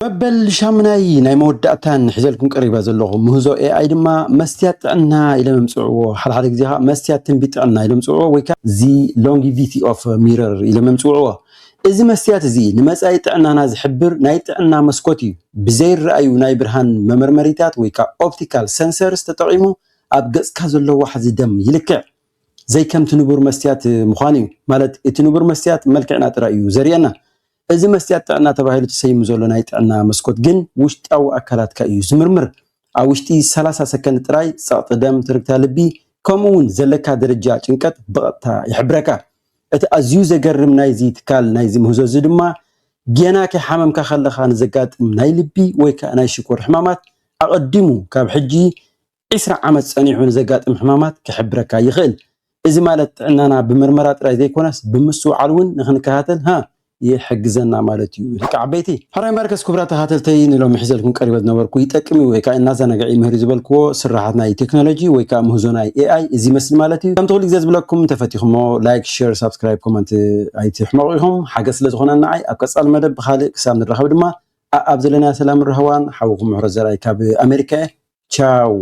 መበል ሻምናይ ናይ መወዳእታን ሒዘልኩም ቀሪባ ዘለኹ ምህዞ ኤኣይ ድማ መስትያት ጥዕና ኢሎም የምፅዕዎ። ሓደ ሓደ ግዜ ከዓ መስትያት ትንቢት ጥዕና ኢሎም የምፅዕዎ፣ ወይ ከዓ the longevity of mirror ኢሎም የምፅዕዎ። እዚ መስትያት እዚ ንመፃኢ ጥዕናና ዝሕብር ናይ ጥዕና መስኮት እዩ። ብዘይረኣዩ ናይ ብርሃን መመርመሪታት ወይ ከዓ ኦፕቲካል ሰንሰርስ ተጠቒሙ ኣብ ገፅካ ዘሎ ዋሕዚ ደም ይልክዕ። ዘይከምቲ ንቡር መስትያት ምዃኑ እዩ። ማለት እቲ ንቡር መስትያት መልክዕና ጥራይ እዩ ዘርእየና። እዚ መስትያት ጥዕና ተባሂሉ ተሰይሙ ዘሎ ናይ ጥዕና መስኮት ግን ውሽጣዊ ኣካላትካ እዩ ዝምርምር። ኣብ ውሽጢ ሰላሳ ሰከንድ ጥራይ ጸቕጢ ደም፣ ትርግታ ልቢ፣ ከምኡ እውን ዘለካ ደረጃ ጭንቀት ብቐጥታ ይሕብረካ። እቲ ኣዝዩ ዘገርም ናይዚ ትካል ናይዚ ምህዞ እዚ ድማ ጌና ከይሓመምካ ከለኻ ንዘጋጥም ናይ ልቢ ወይ ከኣ ናይ ሽኮር ሕማማት ኣቐዲሙ ካብ ሕጂ ዒስራ ዓመት ጸኒሑ ንዘጋጥም ሕማማት ክሕብረካ ይኽእል። እዚ ማለት ጥዕናና ብመርመራ ጥራይ ዘይኮነስ ብምስትውዓል እውን ንኽንከታተል ሃ ይሕግዘና ማለት እዩ። ደቂ ዓበይቲ ሕራይ እምበርከስ ክቡራት ተኸታተልተይ ንሎሚ ሒዘልኩም ቀሪበ ዝነበርኩ ይጠቅም እዩ ወይ ከዓ እናዘናግዕ ይምህር ዝበልክዎ ስራሓት ናይ ቴክኖሎጂ ወይ ከዓ ምህዞ ናይ ኤኣይ እዚ ይመስል ማለት እዩ። ከምቲ ኩሉ ግዜ ዝብለኩም እንተፈቲኹሞ ላይክ፣ ሼር፣ ሳብስክራይብ፣ ኮመንት ኣይትሕመቑ ኢኹም። ሓገዝ ስለ ዝኾነ ንዓይ ኣብ ቀጻሊ መደብ ብኻልእ ክሳብ ንራኸብ ድማ ኣብ ዘለናዮ ሰላምን ራህዋን ሓውኹም ምሕረት ዘርኣይ ካብ ኣሜሪካ እየ። ቻው።